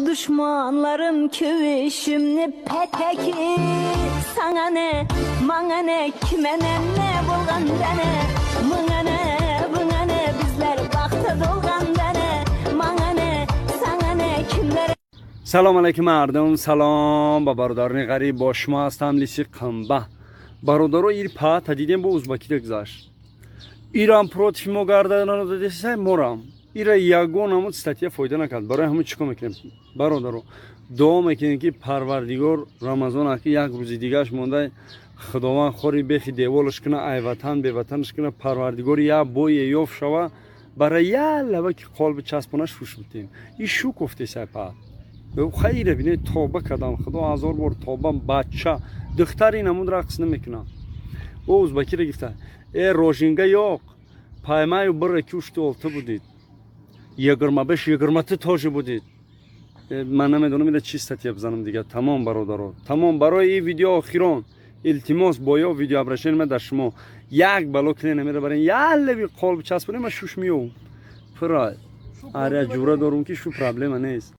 Düşmanlarım küvüşümni peteki. Sana ne, bana ne, kime ne, ne bolgan dene. Mına ne, buna ne, bizler bakta dolgan dene. Bana ne, sana ne, kimlere. Салом алейкум, мардум, салом ба бародарони ғариб. Бо шумо ҳастам, Лиси Қамба. Бародаро, ир паата дидем, бо узбакида гузашт. Ирам против мо гарданадодесай, морам ира ягон ҳамун статья фоида накард. Барои ҳамун чӣ кор мекунем, бародаро? Дуо мекунем, ки Парвардигор Рамазон аки як рӯзи дигааш монда, Худованд хори бехи деволаш куна, айватан беватанаш куна. Парвардигор як бое ёфт шава, барои як лава ки қолби часпона шуш битем. И шу гуфтесай паат. Хайре, бине, тоба кардам, Худо, ҳазор бор тоба. Бача, духтар ин ҳамун рақс намекунам. О узбакиро гифта э рожинга ёқ паймаю бира ки ушти олта будид, 25, 20 тоже будид. Ман намедонам, ира чи статья бизанам дига. Тамом, бародаро, тамом. Барои ин видео охирон илтимос бо ё видео обращение ма дар шумо: як бало киле намера барин, як леви қолб часпонем, ма шуш миёвм. Пура аря ҷура дорум, ки шу проблема нест.